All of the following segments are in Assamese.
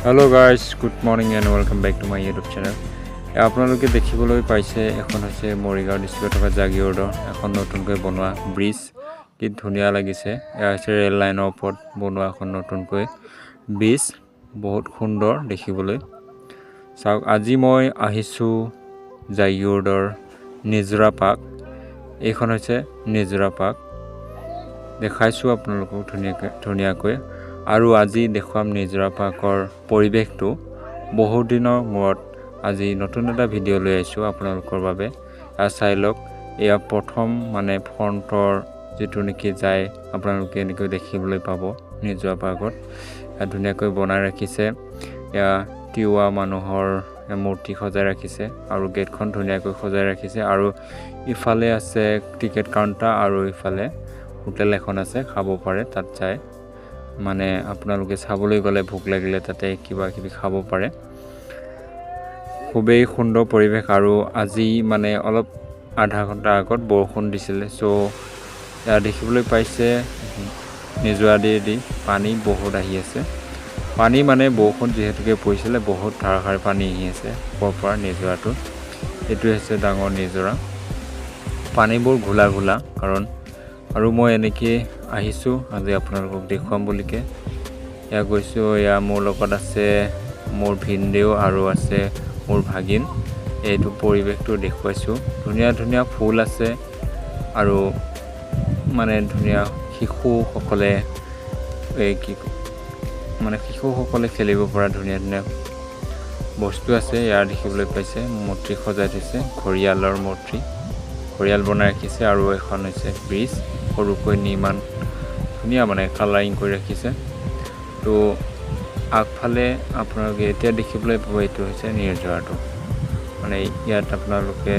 Hello guys, good morning and welcome back to my YouTube channel. আপোনালোকে দেখিবলৈ পাইছে, এখন হৈছে মৰিগাঁও ডিষ্ট্ৰিক্টত থকা জাগীৰোডৰ এখন নতুনকৈ বনোৱা ব্ৰিজ। কি ধুনীয়া লাগিছে! এয়া হৈছে ৰেল লাইনৰ ওপৰত বনোৱা এখন নতুনকৈ ব্ৰিজ। বহুত সুন্দৰ দেখিবলৈ। চাওক, আজি মই আহিছোঁ জাগীৰোডৰ নিজৰা পাৰ্ক। এইখন হৈছে নিজৰা পাৰ্ক। দেখাইছোঁ আপোনালোকক ধুনীয়াকৈ ধুনীয়াকৈ আৰু আজি দেখুৱাম নিজৰা পাৰ্কৰ পৰিৱেশটো। বহুত দিনৰ মূৰত আজি নতুন এটা ভিডিঅ' লৈ আহিছোঁ আপোনালোকৰ বাবে। এয়া চাই লওক। এয়া প্ৰথম মানে ফ্ৰণ্টৰ যিটো নেকি যায়, আপোনালোকে এনেকৈ দেখিবলৈ পাব নিজৰা পাৰ্কত। ইয়াত ধুনীয়াকৈ বনাই ৰাখিছে। এয়া তিৱা মানুহৰ মূৰ্তি সজাই ৰাখিছে আৰু গেটখন ধুনীয়াকৈ সজাই ৰাখিছে। আৰু ইফালে আছে টিকেট কাউণ্টাৰ আৰু ইফালে হোটেল এখন আছে, খাব পাৰে তাত যায়। মানে আপোনালোকে চাবলৈ গ'লে ভোক লাগিলে তাতে কিবা কিবি খাব পাৰে। খুবেই সুন্দৰ পৰিৱেশ। আৰু আজি মানে অলপ আধা ঘণ্টা আগত বৰষুণ দিছিলে। চ' ইয়াত দেখিবলৈ পাইছে, নিজৰাদি পানী বহুত আহি আছে। পানী মানে বৰষুণ যিহেতুকে পৰিছিলে, বহুত ধাৰাসাৰ পানী আহি আছে ওপৰৰ পৰা নিজৰাটো। এইটো হৈছে ডাঙৰ নিজৰা। পানীবোৰ ঘোলা ঘোলা কাৰণ। আৰু মই এনেকৈ আহিছোঁ আজি আপোনালোকক দেখুৱাম বুলিকে। এয়া গৈছোঁ। এয়া মোৰ লগত আছে মোৰ ভিনদেউ আৰু আছে মোৰ ভাগিন। এইটো পৰিৱেশটো দেখুৱাইছোঁ। ধুনীয়া ধুনীয়া ফুল আছে আৰু মানে ধুনীয়া শিশুসকলে এই কি মানে শিশুসকলে খেলিব পৰা ধুনীয়া ধুনীয়া বস্তু আছে। ইয়াৰ দেখিবলৈ পাইছে, মূৰ্তি সজাই থৈছে, ঘৰিয়ালৰ মূৰ্তি, ঘৰিয়াল বনাই ৰাখিছে। আৰু এখন হৈছে ব্ৰিজ, সৰুকৈ নিৰ্মাণ, ধুনীয়া মানে কালাৰিং কৰি ৰাখিছে। তো আগফালে আপোনালোকে এতিয়া দেখিবলৈ পাব, এইটো হৈছে নিজৰাটো। মানে ইয়াত আপোনালোকে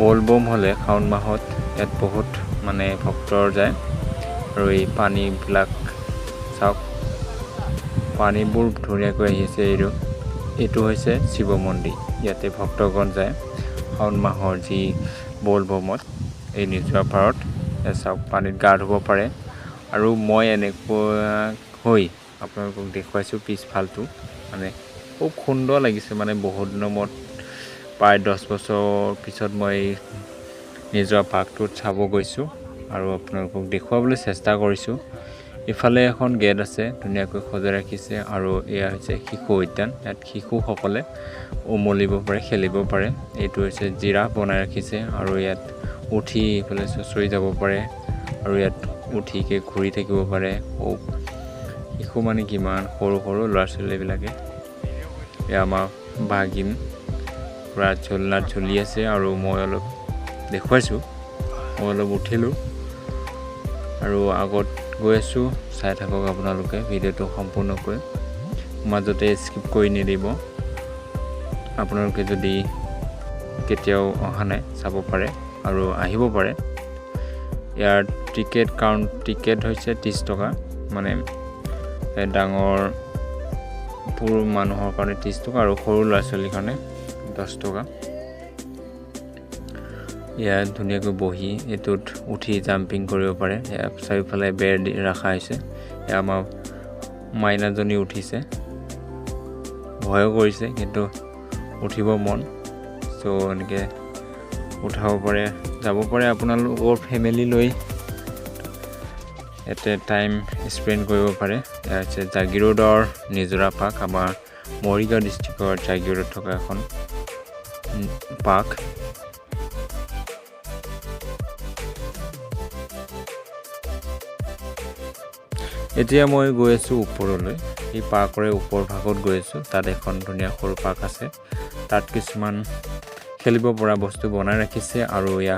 বলবম হ'লে শাওণ মাহত ইয়াত বহুত মানে ভক্তৰ যায়। আৰু এই পানীবিলাক চাওক, পানীবোৰ ধুনীয়াকৈ আহিছে। এইটো হৈছে শিৱ মন্দিৰ। ইয়াতে ভক্তগণ যায় শাওণ মাহৰ যি বলবমত এই নিজৰা পাৰত। চাওক, পানীত গা ধুব পাৰে। আৰু মই এনেকুৱা হৈ আপোনালোকক দেখুৱাইছোঁ পিছফালটো। মানে খুব সুন্দৰ লাগিছে। মানে বহুত দিনৰ মূৰত, প্ৰায় 10 বছৰৰ পিছত মই নিজৰ পাৰ্কটোত চাব গৈছোঁ আৰু আপোনালোকক দেখুৱাবলৈ চেষ্টা কৰিছোঁ। ইফালে এখন গেট আছে, ধুনীয়াকৈ সজাই ৰাখিছে। আৰু এয়া হৈছে শিশু উদ্যান। ইয়াত শিশুসকলে উমলিব পাৰে, খেলিব পাৰে। এইটো হৈছে জিৰাফ বনাই ৰাখিছে আৰু ইয়াত উঠি ইফালে চুঁচৰি যাব পাৰে আৰু ইয়াত উঠিকে ঘূৰি থাকিব পাৰে। খুব শিশু মানে কিমান সৰু সৰু ল'ৰা ছোৱালীবিলাকে। এয়া আমাৰ ভাগিন পূৰা ঝুলনাত ঝুলি আছে আৰু মই অলপ দেখুৱাইছোঁ। মই অলপ উঠিলোঁ আৰু আগত গৈ আছোঁ। চাই থাকক আপোনালোকে ভিডিঅ'টো সম্পূৰ্ণকৈ, মাজতে স্কিপ কৰি নিদিব। আপোনালোকে যদি কেতিয়াও অহা নাই, চাব পাৰে আৰু আহিব পাৰে। ইয়াৰ টিকেট হৈছে 30 টকা। মানে ডাঙৰ পুৰুষ মানুহৰ কাৰণে 30 টকা আৰু সৰু ল'ৰা ছোৱালীৰ কাৰণে 10 টকা। ইয়াত ধুনীয়াকৈ বহি এইটোত উঠি জাম্পিং কৰিব পাৰে। ইয়াত চাৰিওফালে বেৰ দি ৰখা হৈছে। এয়া আমাৰ মাইনাজনী উঠিছে। ভয়ো কৰিছে, কিন্তু উঠিব মন। চ' এনেকৈ উঠাব পাৰে, যাব পাৰে আপোনালোকৰ ফেমিলি লৈ। ইয়াতে টাইম স্পেণ্ড কৰিব পাৰে। এয়া হৈছে জাগীৰোডৰ নিজৰা পাৰ্ক, আমাৰ মৰিগাঁও ডিষ্ট্ৰিক্টৰ জাগীৰোডত থকা এখন পাৰ্ক। এতিয়া মই গৈ আছোঁ ওপৰলৈ। এই পাৰ্কৰে ওপৰ ভাগত গৈ আছোঁ। তাত এখন ধুনীয়া সৰু পাৰ্ক আছে। তাত কিছুমান খেলিব পৰা বস্তু বনাই ৰাখিছে। আৰু এয়া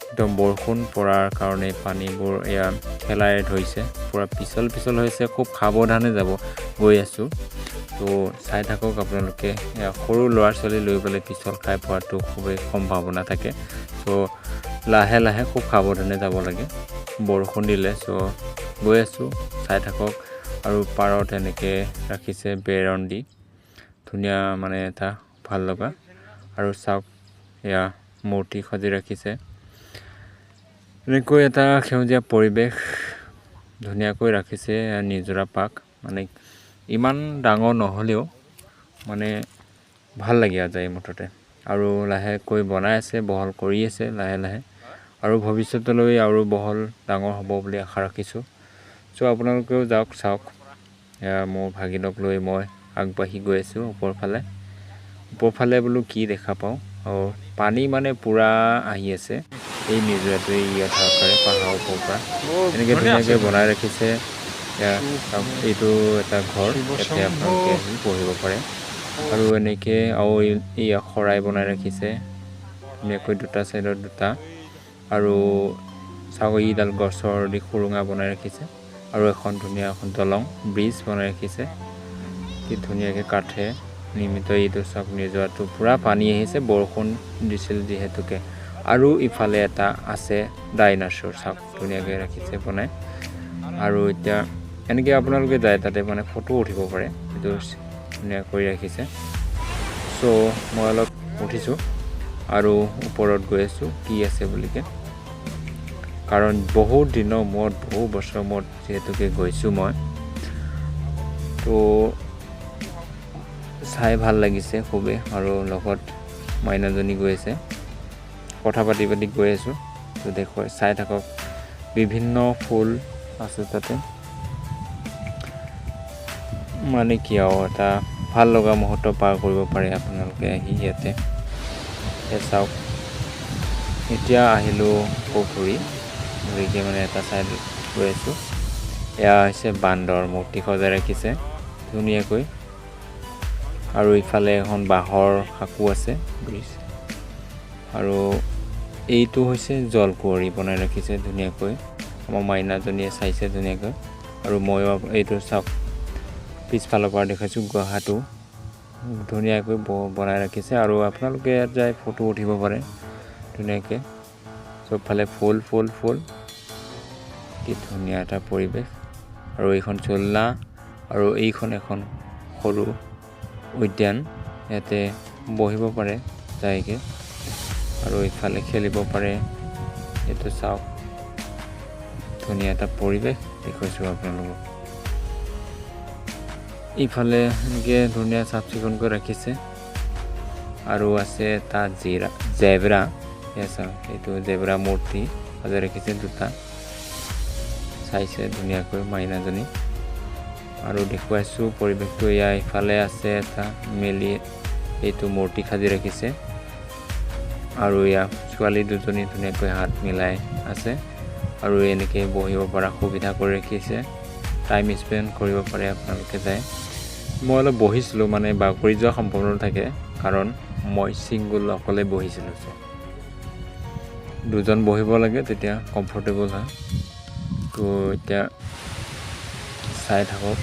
একদম বৰষুণ পৰাৰ কাৰণে পানীবোৰ এয়া ঠেলাই ধৰিছে, পূৰা পিছল পিছল হৈছে। খুব সাৱধানে যাব গৈ আছোঁ। তো চাই থাকক আপোনালোকে। এয়া সৰু ল'ৰা ছোৱালী লৈ গ'লে পিছল খাই পৰাটো খুবেই সম্ভাৱনা থাকে। চ' লাহে লাহে খুব সাৱধানে যাব লাগে বৰষুণ দিলে। চ' গৈ আছোঁ, চাই থাকক। আৰু পাৰত এনেকৈ ৰাখিছে বেৰণ দি, ধুনীয়া মানে এটা ভাল লগা। আৰু চাওক, এয়া মূৰ্তি সাজি ৰাখিছে। এনেকৈ এটা সেউজীয়া পৰিৱেশ ধুনীয়াকৈ ৰাখিছে। নিজৰা পাৰ্ক মানে ইমান ডাঙৰ নহ'লেও মানে ভাল লাগে আৰু যাই মুঠতে। আৰু লাহেকৈ বনাই আছে, বহল কৰি আছে লাহে লাহে, আৰু ভৱিষ্যতলৈ আৰু বহল ডাঙৰ হ'ব বুলি আশা ৰাখিছোঁ। চ' আপোনালোকেও যাওক চাওক। মোৰ ভাগিনক লৈ মই আগবাঢ়ি গৈ আছোঁ ওপৰফালে। ওপৰফালে বোলো কি দেখা পাওঁ। আৰু পানী মানে পূৰা আহি আছে এই নিজৰাটোৱে ইয়াত আকাৰে পাহাৰৰ ওপৰৰ পৰা এনেকৈ ধুনীয়াকৈ বনাই ৰাখিছে। এইটো এটা ঘৰ, ইয়াতে আপোনালোকে আহি বহিব পাৰে। আৰু এনেকৈ আৰু এই শৰাই বনাই ৰাখিছে ধুনীয়াকৈ, দুটা ছাইডত দুটা। আৰু চাওক এইডাল গছৰ দি সুৰুঙা বনাই ৰাখিছে। আৰু এখন ধুনীয়া এখন দলং ব্ৰিজ বনাই ৰাখিছে, কি ধুনীয়াকৈ কাঠে নিৰ্মিত। এইটো চাওক নিজৰাটো পূৰা পানী আহিছে, বৰষুণ দিছিল যিহেতুকে। আৰু ইফালে এটা আছে ডাইনাছৰ, চাওক ধুনীয়াকৈ ৰাখিছে বনাই। আৰু এতিয়া এনেকৈ আপোনালোকে যায় তাতে মানে ফটো উঠিব পাৰে, এইটো ধুনীয়া কৰি ৰাখিছে। চ' মই অলপ উঠিছোঁ আৰু ওপৰত গৈ আছোঁ কি আছে বুলিকে, কাৰণ বহুত দিনৰ মূৰত, বহু বছৰৰ মূৰত যিহেতুকে গৈছোঁ মই, তো চাই ভাল লাগিছে খুবেই। আৰু লগত মাইনাজনী গৈ আছে, কথা পাতি পাতি গৈ আছোঁ। তো দেখুৱাই চাই থাকক, বিভিন্ন ফুল আছে তাতে, মানে কি আৰু এটা ভাল লগা মুহূৰ্ত পাৰ কৰিব পাৰে আপোনালোকে আহি ইয়াতে। চাওক এতিয়া আহিলোঁ আকৌ ঘূৰি ঘূৰিকে মানে এটা ছাইড গৈ আছোঁ। এয়া হৈছে বান্দৰ মূৰ্তি সজাই ৰাখিছে ধুনীয়াকৈ। আৰু ইফালে এখন বাঁহৰ সাঁকো আছে, ব্ৰিজ। আৰু এইটো হৈছে জলকুঁৱৰী বনাই ৰাখিছে ধুনীয়াকৈ, আমাৰ মাইনাজনীয়ে চাইছে ধুনীয়াকৈ। আৰু ময়ো এইটো চাওক পিছফালৰ পৰা দেখুৱাইছোঁ, গুহাটো ধুনীয়াকৈ বনাই ৰাখিছে। আৰু আপোনালোকে ইয়াত যাই ফটো উঠিব পাৰে ধুনীয়াকৈ, চবফালে ফুল ফুল ফুল, কি ধুনীয়া এটা পৰিৱেশ। আৰু এইখন ঝুলনা, আৰু এইখন এখন সৰু উদ্যান, ইয়াতে বহিব পাৰে যাইকে, আৰু ইফালে খেলিব পাৰে। এইটো চাওক ধুনীয়া এটা পৰিৱেশ দেখুৱাইছোঁ আপোনালোকক। ইফালে এনেকৈ ধুনীয়া চাফ চিকুণকৈ ৰাখিছে। আৰু আছে এটা জেব্ৰা, চাওক এইটো জেব্ৰা মূৰ্তি সজাই ৰাখিছে দুটা, চাইছে ধুনীয়াকৈ মাইনাজনী। আৰু দেখুৱাইছোঁ পৰিৱেশটো। এয়া ইফালে আছে এটা মেলি এইটো মূৰ্তি সাজি ৰাখিছে। আৰু এয়া ছোৱালী দুজনী ধুনীয়াকৈ হাত মিলাই আছে। আৰু এনেকৈ বহিব পৰা সুবিধা কৰি ৰাখিছে, টাইম স্পেণ্ড কৰিব পাৰে আপোনালোকে যায়। মই অলপ বহিছিলোঁ, মানে বাগৰি যোৱা সম্ভাৱনা থাকে, কাৰণ মই ছিংগল অকলে বহিছিলোঁ। দুজন বহিব লাগে তেতিয়া কমফৰ্টেবল হয়। তো এতিয়া চাই থাকক,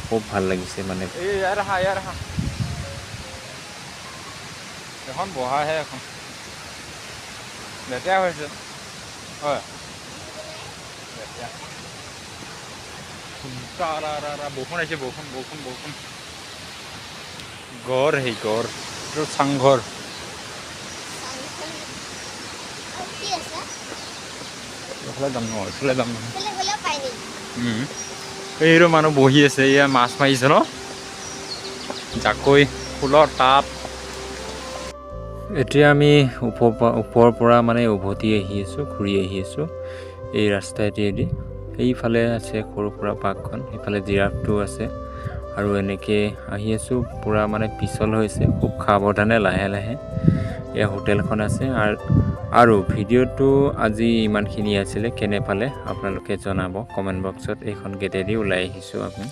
খুব ভাল লাগিছে মানে। এখন বহাহে, এখন লেতেৰা হৈছে হয়, বৰষুণ আহিছে, বৰষুণ বৰষুণ বৰষুণ। গড়, সেই গড় এইটো চাংঘৰ। এইফালে যাম নহয়, এইফালে যাম নহয়। এইটো মানুহ বহি আছে, এয়া মাছ মাৰিছে ন, জাকৈ, ফুলৰ টাব। এতিয়া আমি ওপৰৰ পৰা মানে উভতি আহি আছোঁ, ঘূৰি আহি আছোঁ এই ৰাস্তাটোৱেদি। এইফালে আছে সৰু সুৰা পাৰ্কখন, সেইফালে জিৰাফটো আছে। আৰু এনেকৈ আহি আছোঁ, পূৰা মানে পিছল হৈছে, খুব সাৱধানে লাহে লাহে। এয়া হোটেলখন আছে। আৰু ভিডিঅ'টো আজি ইমানখিনি আছিলে, কেনে পালে আপোনালোকে জনাব কমেণ্ট বক্সত। এইখন গেটেদি ওলাই আহিছোঁ আমি।